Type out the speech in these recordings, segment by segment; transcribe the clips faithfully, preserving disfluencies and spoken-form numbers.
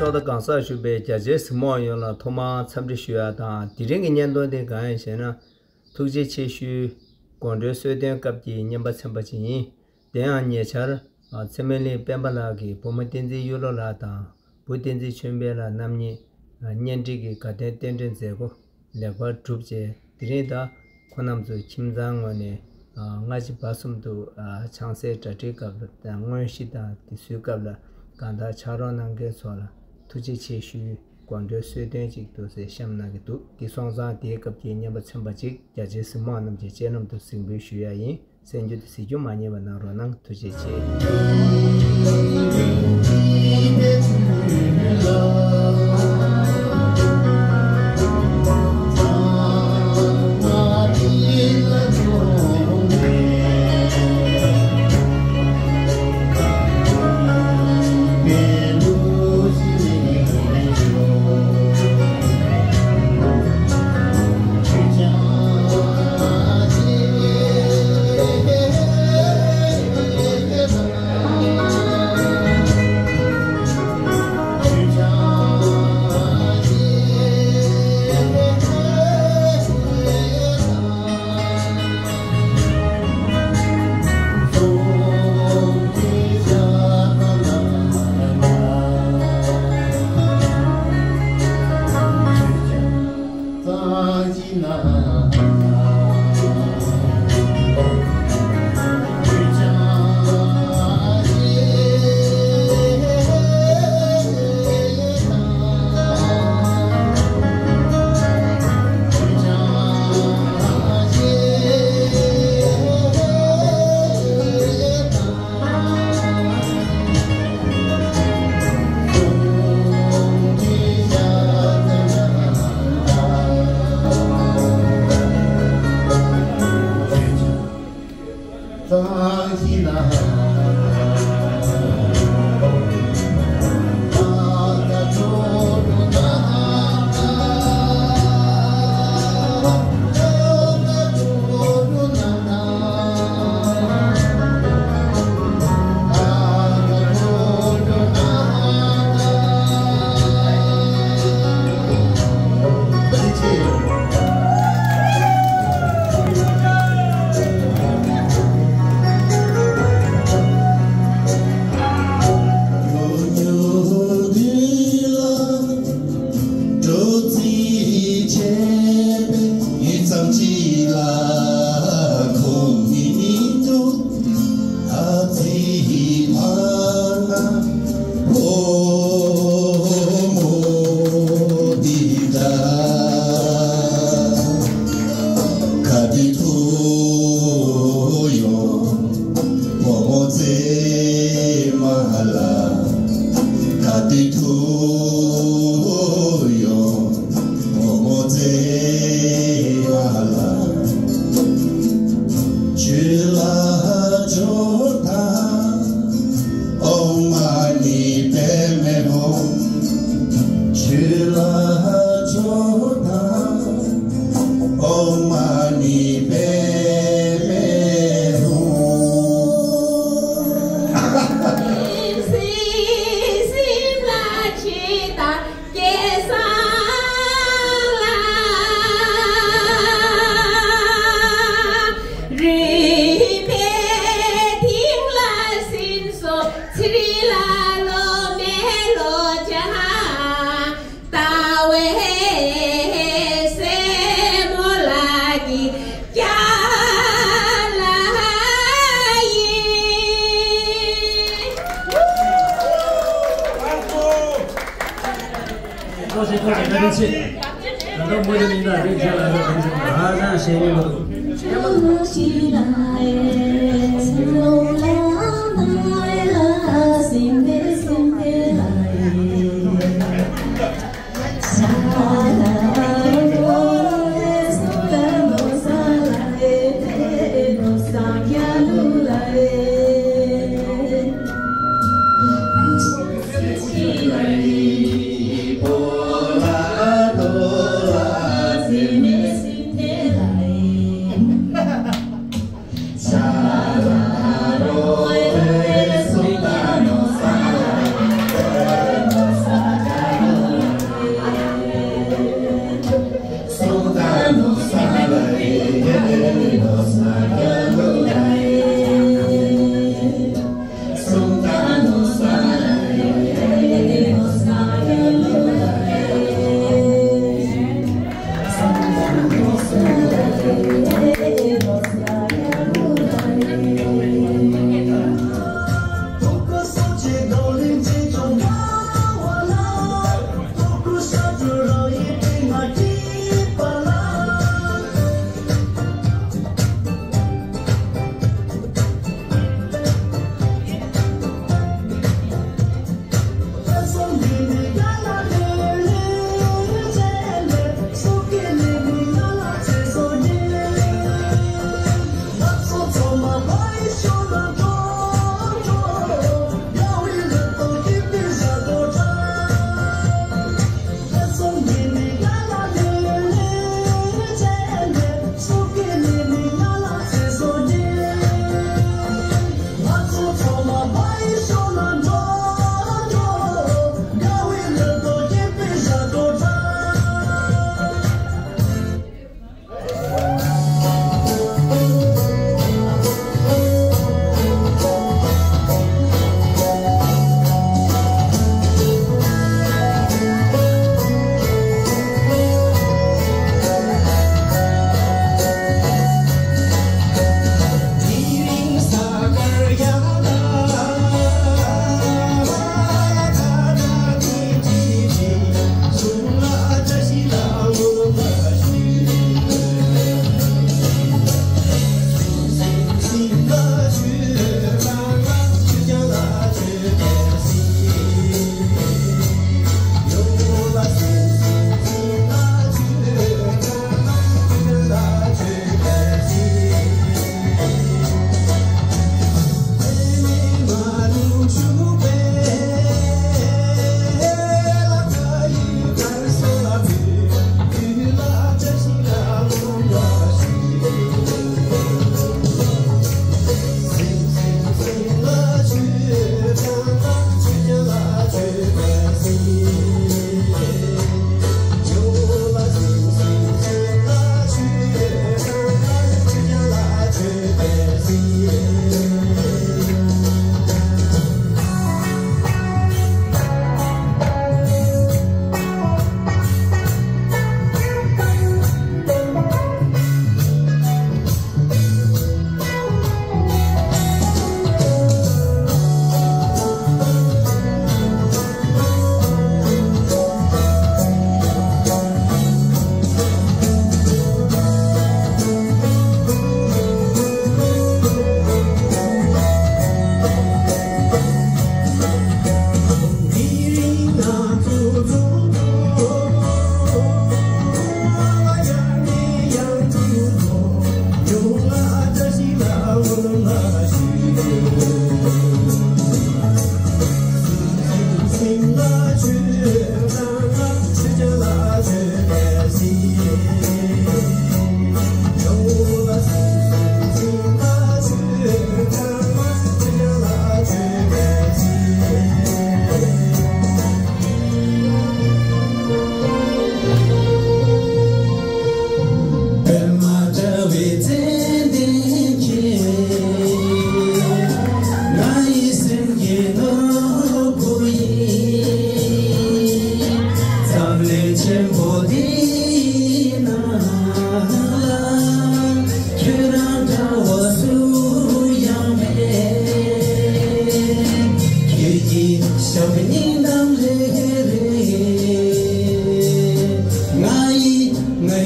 ཐོག་མཐའ་གང་ཟག་བཞུགས་པའི་རྒྱ་ཆེའི་གཟིགས་མོ་བ་ཡོངས་ལ་ཐོག་མར་འཚམས་འདྲི་ཞུ་ཡ་དང་། དེ་རིང་གི་བརྙན་ཐུང་འདི་གང་ཡིན་ཞེ་ན། ཐུགས་རྗེ་ཆེ་ཞུའི་དགོང་དྲོའི་གསོལ་སྟོན་སྐབས་ཀྱི་བརྙན་པར་འཚམས་པ་ཅིག་ཡིན། དེ་ཡང་ཉེ་ཆར་ཚེ་སྨོན་གླིང་སྤེན་པ་ལགས་ཀྱིས་བུ་མོ་བསྟན་འཛིན་གཡུ་ལོ་ལགས་དང་བུ་བསྟན་འཛིན་ཆོས་འཕེལ་ལགས་རྣམ་གཉིས་གཉེན་སྒྲིག་གི་དགའ་སྟོན་རྟེན་འབྲེལ་མཛད་སྒོ་ལེགས་པར་གྲུབ་རྗེས། དེ་རིང་ད་ཁོང་རྣམ་ཚོའི་ཁྱིམ་ཚང་ངོས་ནས་སྔ་ཕྱི་བར་གསུམ་དུ་ཆང་སའི་གྲ་སྒྲིག་སྐབས་དང་དངོས་གཞི་དང་དེ་ཚོའི་སྐབས་ལ་གང་ལྟར་ཕྱག་རོགས་གནང་མཁན་ཚོ་ལ་ཐུགས་རྗེ་ཆེ་ཞུའི་དགོང་དྲོའི་གསོལ་སྟོན་ཅིག་འདུག་ཟེར་བཤམས་གནང་གི་འདུག་དེ་སོང་ཙང་དེའི་སྐབས་ཀྱི་བརྙན་པར་ཚན་པ་ཅིག་རྒྱ་ཆེའི་གཟིགས་མོ་བ་རྣམས་ཀྱི་སྤྱན་ལམ་དུ་གཟིགས་འབུལ་ཞུ་ཡ་ཡིན། གསན་རྒྱུ་དེ་གཟིགས་རྒྱུ་མ་བསྙེལ་བ་གནང་རོགས་གནང་། ཐུགས་རྗེ་ཆེ། འགྲོ་རྩིས་བྱས་པའི་ཡུད་ཙམ་ཅིག་ལ་ཁོང་ཉིད་ཉིད་དུ་ཨ་ཙི་ཕར་ལ་ཧོ་མོ་འདི་འདྲ་ག་དུས་ཐུག་ཡོང་། བུ་མོ་མཛེས་མ་ལགས། ག་དུས་ཐུག་ཡོང་། བུ་མོ་མཛེས་མ་ལགས། ཆུ་ལ་འབྱོར་དང་ཨོཾ་མ་ཎི་པདྨེ་ཧཱུྃ། ཆུ་ལ་འབྱོར་དང་ཨོཾ་མ་ཎི་པདྨེ་ཧཱུྃ། སེམས་སེམས་ལ་ཆེ་དང་སྐལ་བཟང་ལ། རུས་པའི་གཏིང་ལ་སེམས་གསོ། ཚེ་རིང་ལ་བློ་མེད་བློ་སྦྱང་། ལྟ་བའི་སེར་མོ་ལ་གི་སྐྱ་ལ་ཡིན། ཐུགས་རྗེ་ཆེ། ཐུགས་རྗེ་ཆེ། ད་ལྟ་མོ་ཡིན་ན་རིགས་རྒྱལ་ལ་རོགས་ཕན་ཚུན་ཧ་ཅང་ཤེས་ཡོན་མི་འདུག་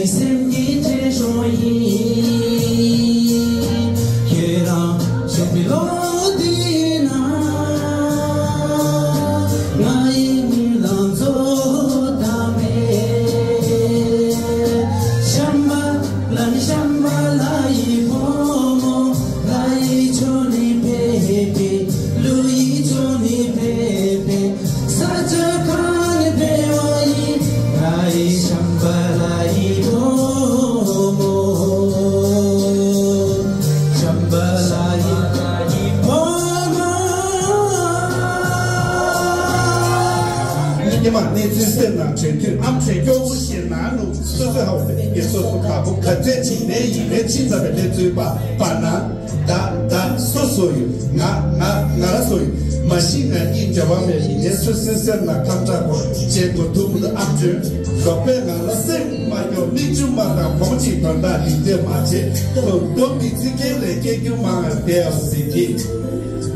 སེམས་ཀྱི་བརྗེད་ཆོག་ཡིན། ཁྱེད་རང་བཞུགས་པའི་ལོ་འདི་ན། ང་ཡི་མིག་ལམ་མཛོད་དང་མེད། བྱམས་པ་ལ་ནི་བྱམས་པ་ལྷ་ཡི་བུ་མོ། ལྷ་ཡི་ཕྱོགས་ནས་ཕེབས་པའི། ཀླུ་ཡི་ཕྱོགས་ནས་ཕེབས་པའི། ས་ཆ་གང་ནས་ཕེབས་པ་ཡིན། ང་ཡི་བྱམས་པ་ལྷ་ཡི་བུ་མོ། བྱམས་པ་ལྷ་ཡི་བུ་མོ། ཉི་མ་གནས་ཚུལ་སེམས་ནང་དྲན་དུས། ཨམ་ཆོས་སྐྱོ་བོ་ཞེ་ན་ནུ། སོ་སོའི་ཧ་བ་ཡི་སོ་སོ་ཁ་བུ་ག་ཚད་ཅིག་ནས་ཡིན་ནས་ཕྱིན་ཚར་བའི་གནས་ཚུལ་པ་པ་ན། ད་ད་སོ་སོ་ཡོད། ང་ང་ང་ར་སོ་ཡོད། མ་གཞི་ང་གཉིས་འབྲེལ་བ་མེད་ཡིན་ནའི་ཚོད་སེམས་སེམས་ལ་ཁ་བྲག་གོ་བྱེད་དགོས་ཐུག་མི་འདུག་ཨམ་ཆོས་རོགས་པས་ང་ལ་སེམས་མ་སྐྱོ་མིག་ཆུ་མ་བཏང་བོང་ཅིག་དོན་དག་ལིག་ཏེ་མ་བྱེད་དོ་དོ་མི་ཚིག་ཁྱེད་ལས་སྐྱེ་རྒྱུ་མང་ང་བསྡད་ཡོད་ཟིན་གྱིས།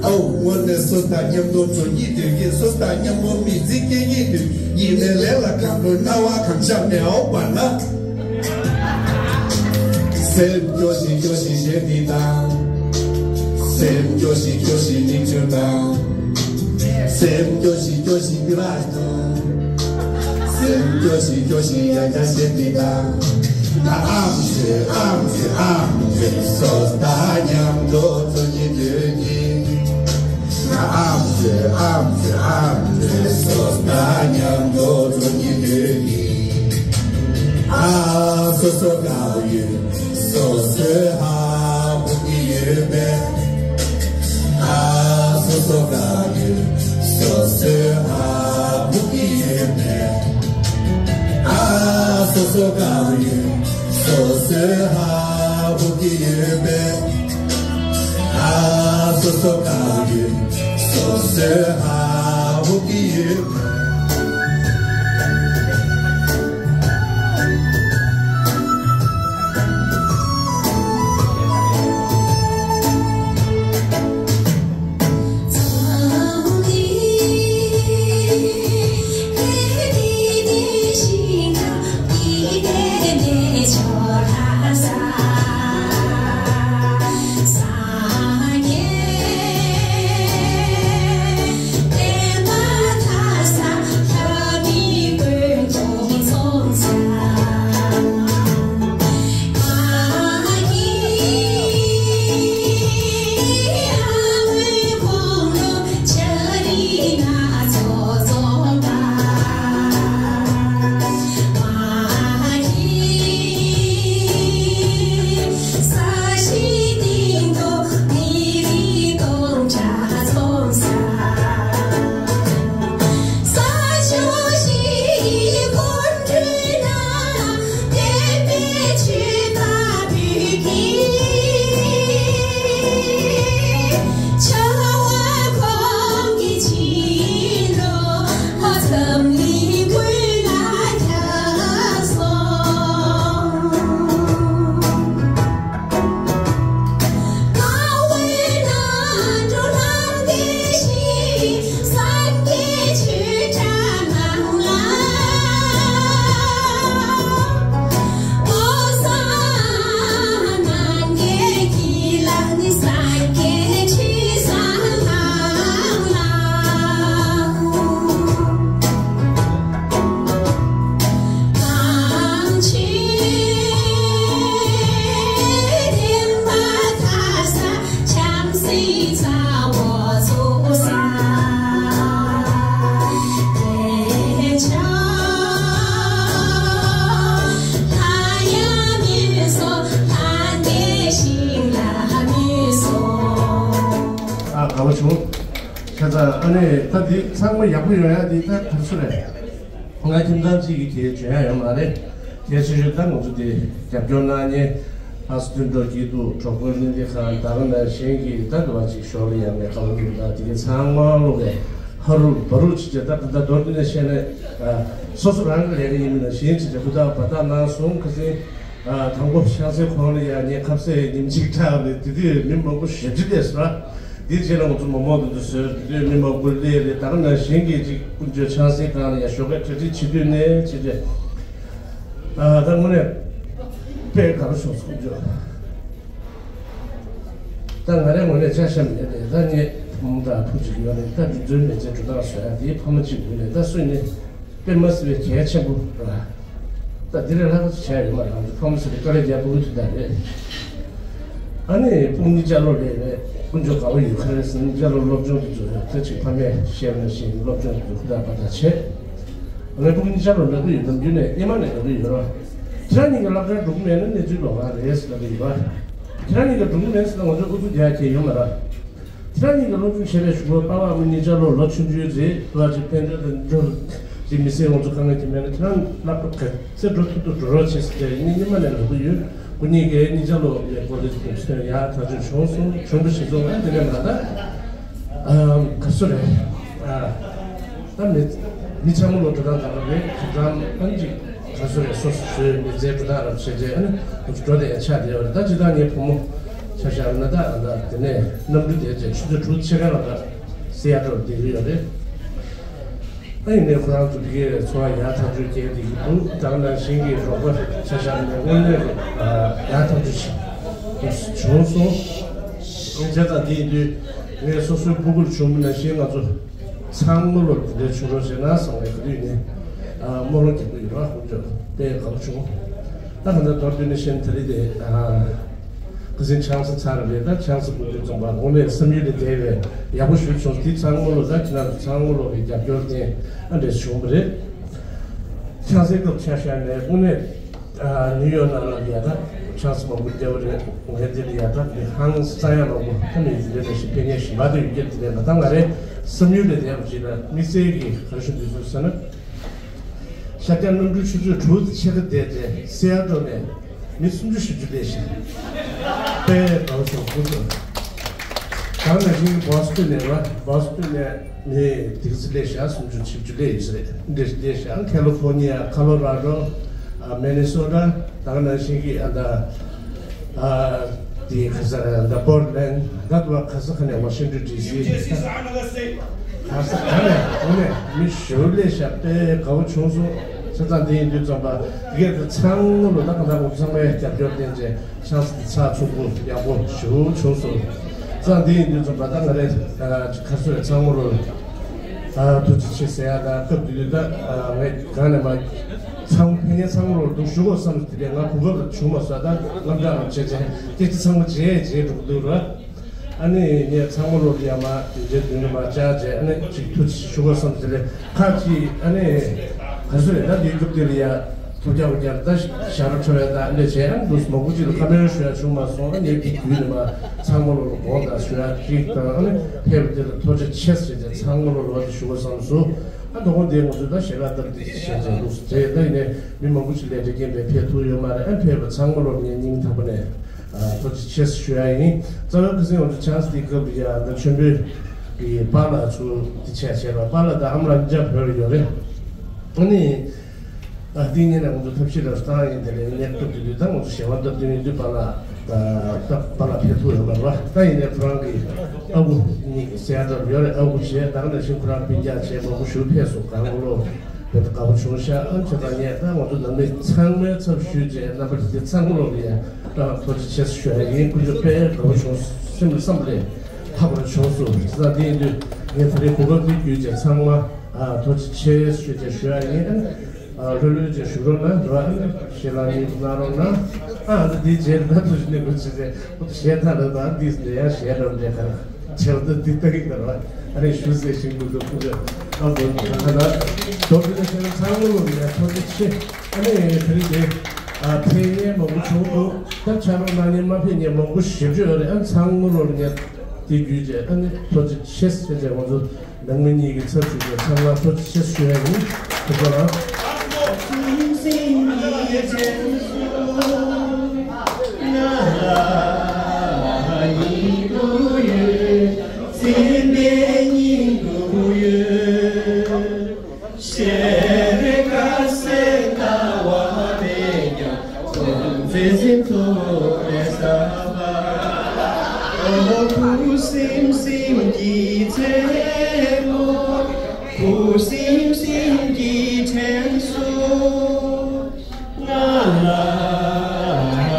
ཨོ་དངོས་གནས་སོ་དང་མཉམ་དུ་འགྲོ་སྙིང་འདོད་ཀྱིས། སོ་དང་མཉམ་པོ་མི་ཚིག་སྐྱེ་སྙིང་འདོད་ཡིན་ནའི་ལས་ལ་གང་འགྲོ་སྣང་བ་གང་ཤར་མེད་ཨོ་བ་ན། སེམས་སྐྱོ་ཞིང་སྐྱོ་ཞིང་ཞེ་འདི་དང་། སེམས་སྐྱོ་ཞིང་སྐྱོ་ཞིང་སྙིང་ཆུང་དང་། སེམས་སྐྱོ་ཞིང་སྐྱོ་ཞིང་འདི་ལ་དང་། སེམས་སྐྱོ་ཞིང་སྐྱོ་ཞིང་ཡང་བསྐྱར་ཞེ་འདི་དང་། ཨམ་ཆོས་ཨམ་ཆོས་ཨམ་ཆོས་སོ་ད་མཉམ་དུ་འཚོ་ཉིན་དུས་ཀྱི། ཨམ་ཆོས་ཨམ་ཆོས་ཨམ་ཆོས་སོ་ད་མཉམ་དུ་འགྲོ་ཉིན་ལོས་ཡིན། ཨ་སོ་སོ་དགའ་བོ་ཡོད། སོ་སོའི་ཧ་གོ་གི་ཡོད་པས། ཨ་སོ་སོ་དགའ་བོ་ཡོད། སོ་སོའི་ཧ་གོ་གི་ཡོད་པས། ཨ་སོ་སོ་དགའ་བོ་ཡོད། སོ་སོའི་ཧ་གོ་གི་ཡོད་པས། ཨ་སོ་སོ་དགའ་ཡོད། སོ་སོའི་ཧ་གོ་གི་ཡོད། ཨ་དགའ་པོ་བྱུང་། ཁྱེད་ཚ་ཨ་ནི་ད་འདི་ཚང་མ་ཡག་པོ་ཡོང་ཡ་འདི་ད་ག་ཚོད་རེད། ང་ཁྱིམ་ཚང་གཅིག་གི་གལ་བྱོན་ཡ་ཡོད་མ་རེད། གལ་ཆེ་ཤོས་ད་ང་ཚོ་འདི་རྒྱབ་སྐྱོར་གནང་མཁན་ཨ་སི་མཐུན་གྲོགས་སྐྱིད་སྡུག་གྲོགས་པོའི་གླེང་སྟེགས་ཁང་ད་ག་ནང་བཞིན་གྱི་ད་འདི་བ་ཅིག་ཞོར་ལ་ཡང་མེད་ཁ་ལོ་གི་ད་དེ་གའི་ཚང་མ་ལོག་གི་ཧ་རུ་བ་རུ་ཅི་བྱེད་ད་ད་མདོར་བསྡུས་ནས་བཤད་ན་སོ་སོ་རང་གི་ལས་ཀ་ཡིན་མིན་ན་གཞན་ཅི་བྱེད་ཧུ་ད་བ་ད་གནང་སོང་ཁ་སང་། ཨ་དང་པོ་ཤང་སེ་ཁོང་ལ་ཡང་ངས་ཁ་ཟས་ཉིན་གཅིག་འཁྲབ་ནས་དེ་དུས་མི་མང་པོ་ཞེ་པོ་ཅིག་སླེབས་སོང་། དེ་རྗེས་ལ་ང་ཚོ་མོག་མོག་དེ་ཚོ་བཟོས་དེ་དུས་མི་མང་པོ་སླེབས་རེད། ད་ག་ནང་བཞིན་གྱི་ཅིག་དཀོན་མཆོག་ཆང་སའི་སྒང་ལ་ཡང་ཞོགས་ཀས་གྲ་སྒྲིག་བྱེད་དུས་ནས་བྱས་རྗེས་ཨ་ད་དངོས་གནས་ དཔེ་དགའ་པོ་བྱུང་སོང་ཅོ། ད་ང་རའི་ངོས་ནས་ཆ་བཞག་མེད་དེ། ད་ངས་བུ་མོ་དང་ཐུགས་གཅིག་ཡོད་རེད། ད་འདི་ཚོའི་མི་ཚེ་འགྲོ་སྟངས་བཟོ་ཡ་དེའི་ཕ་མ་གཅིག་ངོས་ནས་ད་སུས་ནི་དཔེ་མ་སྲིད་པའི་གལ་ཆེན་པོ་རེད། ད་འདི་ལས་ལྷག་ཙམ་བྱས་ཡོད་མ་རེད། ཕ་མ་ཟེར་དེ་དཀའ་ལས་རྒྱག་དགོས་ཀྱི་དུས་ད་རེད། ཨ་ནི་སྤུན་གཉིས་ཅ་ལོ་ལས་རེད། དཀོན་མཆོག་དགའ་བོ་ཡོད་ཁ་རེད་ཟེར་ནས་ཅ་ལོ་སློབ་སྦྱོང་དུ་འཛུལ་ཡོད། ད་ཅིག་ཕ་མས་བཤད་པ་ནང་བཞིན་སློབ་སྦྱོང་དུ་འཛུལ་ཁུ་ཐག་པ་ཐག་བྱས། ང་ཕྲུ་གུ་གཉིས་ཆར་ལ་ལབ་ཀྱི་ཡོད། ནམ་རྒྱུན་ནས་སྔོན་མ་ནས་ལབ་ཀྱི་ཡོད་ར། ཁྱེད་རང་གཉིས་ཀྱི་སློབ་གྲྭར་འགྲོ་གི་མེད་ན་གནས་ཚུལ་ལོགས་ཀ་རེད་ཟེར་ལབ་ཀྱི་ཡོད་ར། ཁྱེད་རང་གཉིས་ཀྱི་འགྲོ་གི་མེད་ཟེར་ན་ང་ཚོས་ཨུ་ཚུགས་རྒྱག་ཡ་ཡོད་མ་ར། ཁྱེད་རང་གཉིས་ཀྱི་སློབ་སྦྱོང་བྱས་པའི་གཞུག་གུ་པ་ཕ་མ་གཉིས་ཆར་ལ་ལོ་ཆུང་ཆུང་རེད། ལོ་གཅིག་དཔལ་འབྱོར་དང་འབྱོར་གྱི་མི་སེར་ང་ཚོ་དཀའ་ངལ་གྱི་མེད་ན་ཁྱེད་རང་སློབ་གྲྭ་ག་ཚོད་འགྲོ་ཐུབ་ཐུབ་འགྲོ་རོགས་བྱེད་ཟེར་ཏེ་ངས་སྔོན་མ་ནས་ལབ་ཀྱི་ཡོད། སྐུ་ཉིད་ཀྱིས་གཉིས་ཆར་ལོ་ནས་ཀོ་ལེ་ཇི་ནས་ཡར་ཐག་གཅོད་བྱུང་སོང་། བྱུང་བ་ཞིག་སོང་ཨ་དེ་ནས་མ་ད། ཨམ། ག་སུ་རེད། ཨ། ད་མི་མི་ཚང་མ་ལོ་འགྲོ་སྟངས་འདྲ་རེད། ཁྱེད་ཚང་ཨ་ནི་ཅིག་ག་སུ་རེད། སོ་སོ་སོའི་མི་ཚེ་འགྲོ་སྟངས་རབ་བྱས་རྗེས་ཨ་ནི་ང་ཚོ་འགྲོ་བསྡད་ཡ་ཆགས་བསྡད་ཡོད་རེད། ད་ཇི་ལྟར་ངའི་བུ་མོ་ཆ་བཞག་ན་ད་ད་དེ་ནས་གནམ་གྲུ་དེ་རྗེས་ཆུ་ཚོད་དྲུག་ཕྱེད་ཀ་ལ་ད་སེ་ཡ་ཊལ་བསྡད་ཀྱི་ཡོད་རེད། ཨ་ཡིན་ནའི་ཁོ་རང་ཚོ་འདི་གའི་འཚོ་བ་ཡག་ཐག་ཆོད་སྐྱེལ་བསྡད་ཀྱི་འདུག་ད་ག་ནང་བཞིན་གྱི་རོགས་པ་ཆ་བཞག་ནས་དངོས་གནས་ཀྱི་ཡག་ཐག་ཆོད་ཞིག་བྱུང་སོང་། བྱས་ཙང་དེ་ཡིན་དུས་ངས་སོ་སོའི་སྤུ་གུར་བྱུང་མིན་ནང་བཞིན་ང་ཚོ་ཚང་མ་ལོ་འདི་འདྲ་བྱུང་རོགས་བྱས་ན་བསམ་ནས་ག་དུས་ནས་སྨོན་ལམ་རྒྱག་གི་ཡོད་ར། ཁོང་ཚོ་དཔེ་དགའ་པོ་བྱུང་། ད་ག་ད་མདོར་བསྡུས་ནས་བཤད་ན་ད་རེས་དེ། ཁ་སང་ཆང་ས་ཚར་རེད། ད་ཆང་ས་ཀུན་གྱིས་འཛོམས་པ་དངོས་གནས་བསམ་ཡུལ་ལས་འདས་པའི་ཡག་པོ་ཞིག་བྱུང་། འདི་ཚང་མ་ལོ་ད་ཁྱེད་རང་ཚོ་ཚང་མ་ལོ་གི་རྒྱབ་སྐྱོར་བརྟེན་ཨ་འདྲས་བྱུང་བ་རེད། ཆང་སའི་སྐབས་ཆ་བཞག་ནས་དངོས་གནས་ནིའུ་ཡོག་ནང་ལ་ཡ་ད་ཆང་ས་མང་པོ་རྒྱབ་པ་རེད། ངས་འདི་ལ་ཡ་ད་འདི་ཧང་སང་ཡ་མང་པོ་ད་མི་འདི་འདྲས་ཞིག་ཕན་ངེས་ཞིག་མ་དུ་ཡོད་རྒྱུ་དེ་རེད། ང་ད་ང་རའི་བསམ་ཡུལ་ལས་འདས་པ་ཞིག་ལ་དམིགས་བསལ་གྱི་ག་རེ་ཞུ་འདོད་ཚུལ་ཟེར་ན། ཤར་རྒྱག་གནམ་གྲུ་ཆུ་ཚོད་དྲུག་ཕྱེད་ཀ་བསྡད་རྗེས་སེ་ཡ་ཊལ་ནས་མི་སུམ་ཅུ་བཞི་བཅུ་སླེབས་ཤག་དཔེ་དགའ་བོ་བྱུང་། ཁོང་ཚོ་ད་ནང་བཞིན་བོ་སི་ཊོན་ནས་ར། བོ་སི་ཊོན་ནས་མི་དེ་ཙམ་སླེབས་ཤག་སུམ་ཅུ་བཞི་བཅུ་སླེབས་ཡོད་ས་རེད། འདི་སླེབས་ཤག་ཁ་ལི་ཕོར་ནི་ཡ། ཁ་ལོ་ར་ཌོ། ཨ། མི་ནི་སོ་ཊ། ད་ག་ནང་བཞིན་གྱི་ཨ་ད། ཨ། དེ་ག་ས་རེད། ད་པོར་ཊ་ལེན་ཌ། ད་དུ་བ་ག་ས་ག་ནས་ཝ་ཤིང་ཊོན་ཌི་སི། ག་ས་ག་ནས་འོ་ནས་མི་ཞོ་ལས་ཤ་དཔེ་དགའ་བོ་བྱུང་སོང་། བྱས་ཙང་དེ་ཡིན་དུས་ཙམ་པ་དེ་གས་དེ་ཚང་མ་ལོ་ད་ག་ད་འོ་ཚང་མའི་རྒྱབ་སྐྱོར་བརྟེན་བྱས་ཆང་ས་དེ་ཚགས་ཚུད་པོ་ཡག་པོ་ཞོ་བྱུང་སོང་། ཙང་དེ་ཡིན་དུས་ཙམ་པ་ད་ང་རེ་ག་ས་རེད། ཚང་མ་ལོ་ཨ་ཐུགས་རྗེ་ཆེ་ཟེར་ཡ་ད་སྐབས་དེ་དུས་ད་ངས་གང་ནས་མ། ཚང་ཕན་ཡ་ཚང་མ་ལོ་འདུག་ཞུ་དགོས་བསམ་སོང་། དེ་ལས་ང་གོ་སྐབས་བྱུང་མ་སོང་། ད་དངངས་སྐྲག་རང་བྱས་བྱས་སྐད་ཆ་ཚང་མ་བརྗེད་བརྗེད་འགྲོ་གི་འདུག་ར། ཨ་ནི་ངས་ཚང་མ་ལོ་ལ་ཡ་མ་དེ་འདྲའི་མདུན་ལ་མ་བཅར་བྱས་ཨ་ནི་ཅིག་ཐུགས་རྗེ་ཆེ་ཞུ་དགོས་བསམ་སོང་། དེ་ལས་ཁ་ཅིག་ཨ་ནི་ག་ཚོད་རེད། ད་དེའི་སྐབས་དེ་ལ་ཡ་ཐོབ་རྒྱག་པ་རྒྱག་ད་ཞབས་བྲོ་འཁྲབ་ཡ་ད་ཨ་འདྲ་བྱས་ཨ་ནི་འདུག་མང་པོ་ཅིག་ལ་ཁ་མོལ་ཞུ་ཡ་བྱུང་མ་སོང་། ཨ་ནི་དེ་དུས་ནས་མ་ཚང་མ་ལོ་ལ་དགོངས་དག་ཞུ་ཡ་ཅིག་དང་ཨ་ནི་ཕེབས་པ་དེ་ལ་ཐུགས་རྗེ་ཆེ་ཟེར་བྱས་ཚང་མ་ལོ་ལ་ཞུ་དགོས་བསམ་སོང་། ཨ་དོ་དགོང་དེ་ང་ཚོས་ད་ཞལ་ལག་བསྟར་ཏེ་བྱས་ཙང་འདུག་ཟེར། དེ་ད་ཡིན་ནའི་མི་མང་པོ་ཞིག་ལས་འབྲས་རྐྱེན་པས་ཕེབས་ཐུབ་ཡོད་མ་རེད། ཨ་ཕེབས་པ་ཚང་མ་ལོ་ངས་སྙིང་ཐག་པ་ནས་ཨ་ཐུགས་རྗེ་ཆེ་ཞུ་ཡ་ཡིན། རྩ་བའི་ཁ་སང་ང་ཚོ་ཆང་ས་དེའི་སྐབས་ལ་ཡ་ད་མཆོད་འབུལ་གྱི་པཱ་ལགས་ཚོ་དེ་བྱས་བྱས་པ་པཱ་ལགས་ད་ཨ་མ་ལགས་གཉིས་ཆ་བོད་ལ་ཡོད་རེད། ཨ་ནི་ཨ་དེ་ཉིན་ནས་ང་ཚོ་ཐབས་ཤེས་རབ་བཏང་ཡིན། དེ་ལས་གནས་སྐབས་དེ་དུས་ད་ང་ཚོ་ཞལ་བ་བཏབ་དུས་ཡིན་དུས་པཱ་ལགས་ད་པཱ་ལགས་ཕེབས་ཐུབ་ཡོད་མ་རེད་པ། ད་ཡིན་ནའི་ཁོ་རང་གི་ཨ་ཁུ་གཉིས་ཀྱི་སེ་ཡ་ཊལ་ཡོད་རེད། ཨ་ཁུ་བྱས་ད་ག་ནང་བཞིན་ཁོ་རང་སྤུན་ཀྱག་བྱས་མང་པོ་ཞིག་ཕེབས་སོང་། གང་ལོ་བོད་དགའ་པོ་བྱུང་ཤག་ཨ་ནི་ཆ་ཚང་ངས་ད་ང་ཚོ་ནང་མི་ཚང་མའི་ཚབ་ཞུས་བྱས་རྣམ་པ་དེ་ཚང་མ་ལོ་ལ་ཡ་ད་ཐུགས་རྗེ་ཆེ་ཞུ་ཡ་ཡིན། ཁོ་ཚོ་དཔེ་དགའ་པོ་བྱུང་། སེམས་ལ་བསམ་པ་ལས་ལྷག་པར་བྱུང་སོང་། བྱས་ཙང་དེ་ཡིན་དུས་ངས་ད་རེས་གོ་སྐབས་འདི་བརྒྱུད་བྱས་ཚང་མ་ཨ་ཐུགས་རྗེ་ཆེ་ཞུས་བྱས་ཞུ་ཡ་ཡིན། ཨ་ལྷོད་ལྷོད་བྱས་བཞུགས་རོགས་གནང་། རེད་པ། ཨ་ཞལ་ལག་གཉིས་གནང་རོགས་གནང་། ཨ་ཨ་ད་དེའི་རྗེས་ལ་ད་ཐུགས་རྗེ་ཆེ་ནས་དགོས་ཆེ་ཟེར། ཁོ་ཚོ་ཞལ་ཐང་ལ་ད་འདི་ཟེར་ཡང་ཞལ་འདྲ་འདྲ་ག་རེ་བྱས་པ་ད་འདི་ལྟ་གི་ད་རེད་པ། ཨ་ནི་ཞུ་ཟེར་བཞིན་དུ་འདུག་ཁོ་ཚོས་ཨ་འདུག་ད་ད་མདོར་བསྡུས་ནས་བཤད་ན་ཚང་མ་ལོ་ལ་ཡ་ཐུགས་རྗེ་ཆེ། ཨ་ནི་དེ་རིང་འདི་ཨ་ཕེབས་མཁན་མང་པོ་བྱུང་འདུག་ད་ཕྱག་རོགས་གནང་མཁན་མ་ཕེབས་མཁན་མང་པོ་ཞེ་པོ་ཅིག་ཡོད་རེད། ཨ་ཚང་མ་ལོ་ལ་ངས་དེ་བརྒྱུད་བྱས་ཨ་ནི་ཐུགས་རྗེ་ཆེ་ཟེར་བྱས་ང་ཚོ་ནང་མི་གཉིས་ཀྱི་ཚབ་ཞུས་བྱས་ཚང་མ་ཐུགས་རྗེ་ཆེ་ཞུ་ཡ་ཡིན། ཐུགས་རྗེ་གནང་། ཤེས་རིག་དཀའ་སེལ་ལྟ་བ་མེད་ཀྱང་ཁོང་ཚོའི་སེམས་ཐོག་ནས་ས་བ། ཨོ་ཁུ་སིམ་སིམ་གྱི་མཚན་མོ། ཁུ་སིམ་སིམ་གྱི་དྲན་གསོ། ང་ལ་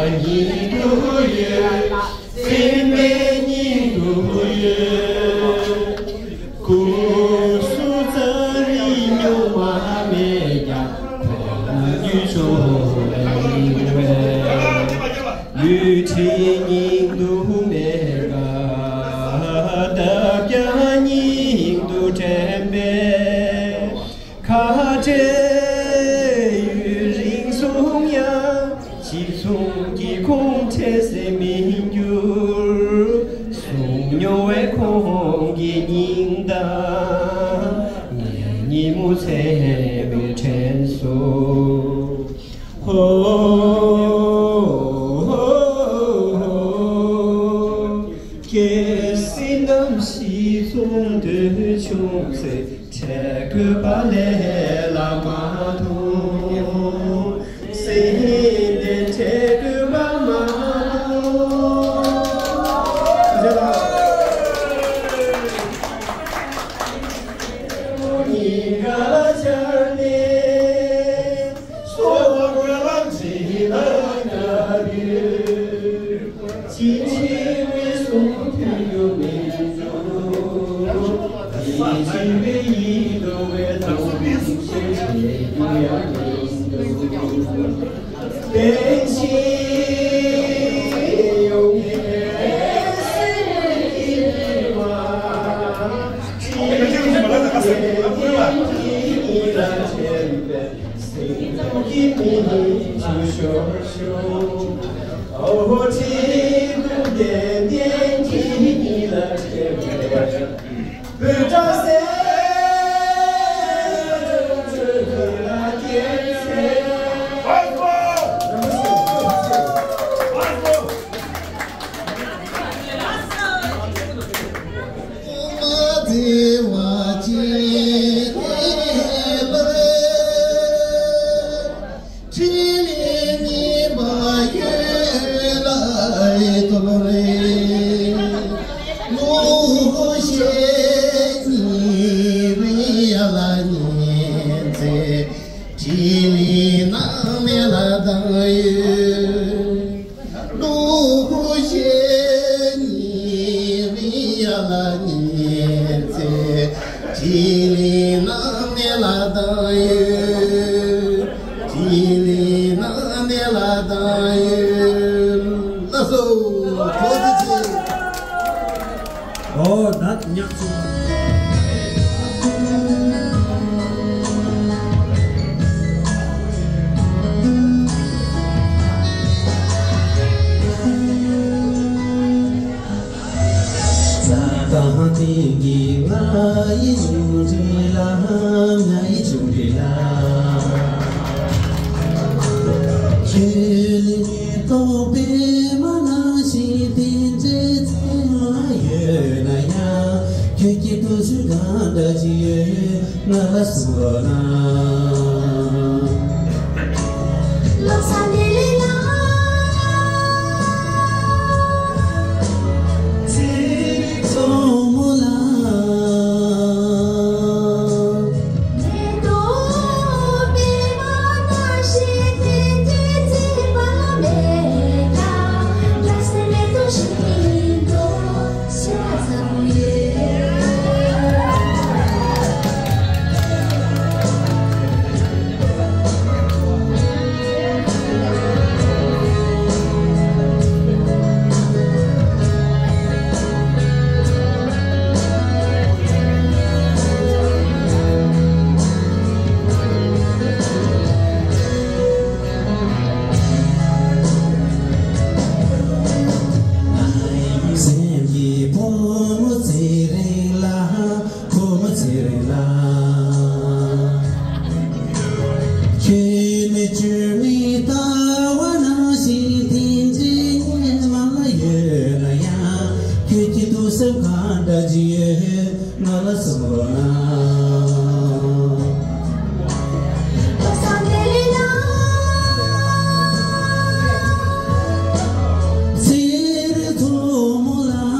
གཅིག་མཚུངས་ཀྱི་ཁོང་ཁྲེལ་ཟད་མི་འགྱུར། གསུང་མྱོང་བའི་ཁོང་གི་སྙིང་གཏམ། ངའི་ཉིན་མོ་མཚན་མོའི་དྲན་གསོ། ཧོ། གལ་སྲིད་ནམ་ཞིག་མཚུངས་འདོད་བྱུང་ཚེ། འཕྲད་དགོས་པ་ལས་ལ་མ་མཐོང་། སེམས་དེ་འཕྲད་དགོས་པ་མ་མཐོང་། སྙིང་ག་ལ་འཆར་ནས། སོ་བ་ར་ལ་འདྲེས་ལ་ཡ་རེ། ཅི་འཆི་བའི་གསུང་ཐོས་རྒྱུ་མི་འདུག་ཡིད་ཆེས་པའི་ཡིད་དུ་བའི་དང་ཤེས་བྱེད་རྒྱུ་ཡང་མི་འདུག་བདེན་ཅིང་ཡོང་གི་སེམས་ཀྱི་མ། ཅི་འཆི་བའི་ཡིད་ལ་དྲན་པའི། སེམས་ཀྱི་མི་ཆུ་ཤོར་ཤོར། ཨོ་ཧོ་ཁྲིད་དུ་ལྡན་ལྡན་གྱི་ལ་ཁྲེལ་བའི། བུ་ཕྲུག་སེམས་ཁྲོད་ལ་སྐྱེ་ཚེ། ལུག་ཤེས་ཉི་མའི་ཡ་ལ་ཉི་ཚེ། ཕྲིན་ལས་གནང་ནས་ལ་དང་ཡོད། ཕྲིན་ལས་གནང་ནས་ལ་དང་ཡོད། ལགས་སོ། ཐུགས་རྗེ་ཆེ། ཨོ་ད་ཉག་ཚོ། ས་དང་སྟེང་གི་ང་ཡི་ཆུང་འདྲིས་ལ། ང་ཡི་ཆུང་འདྲིས་ལ། ཁྱོད་ལས་རྟོགས་པའི་མ་ནང་བཞིན་དེ་འདྲའི་མཚན་མ་ཡོད་ན་ཡང་། ཁྱོད་ཀྱི་ཐུགས་སེམས་གང་འདྲ་ཅིག་ཡོད། ང་ལ་གསུང་རོགས་གནང་། བློ་བཟང་ལི་ལི་ལགས། ཚེ་རིང་མཚོ་མོ་ལགས། མེ་ཏོག་པད་མ་ནང་བཞིན་དེ་འདྲའི་མཛེས་པ་མེད་ཀྱང་། རྒྱ་སེ་མེ་ཏོག་བཞིན་དུ། སེམས་ཀྱི་བུ་མོ་ཚེ་རིང་ལགས། བུ་མོ་ཚེ་རིང་ལགས། ཁྱོད་ནི་བཅོས་མིན་ལྟ་བ་ནང་བཞིན་དེ་འདྲའི་སྙན་མ་ལ་ཡོད་ན་ཡང་། ཁྱོད་ཀྱི་ཐུགས་སེམས་གང་འདྲ་ཅིག་ཡོད། ང་ལ་གསུང་རོགས་གནང་། ཚེ་རིང་མཚོ་མོ་ལགས།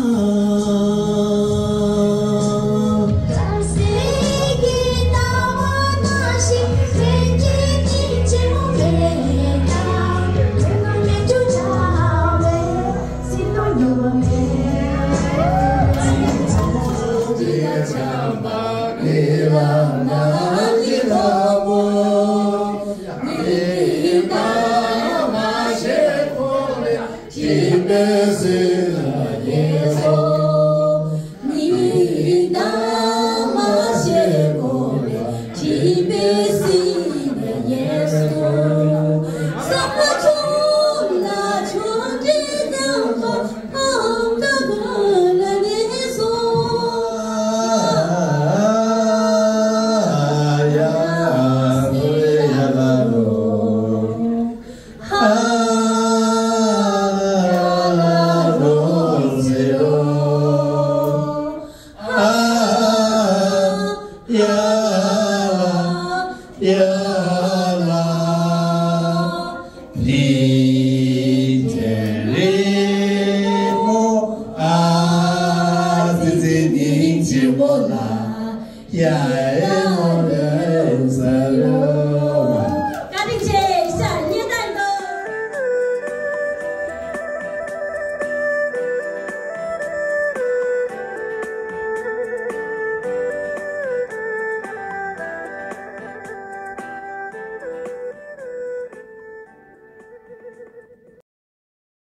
ནི།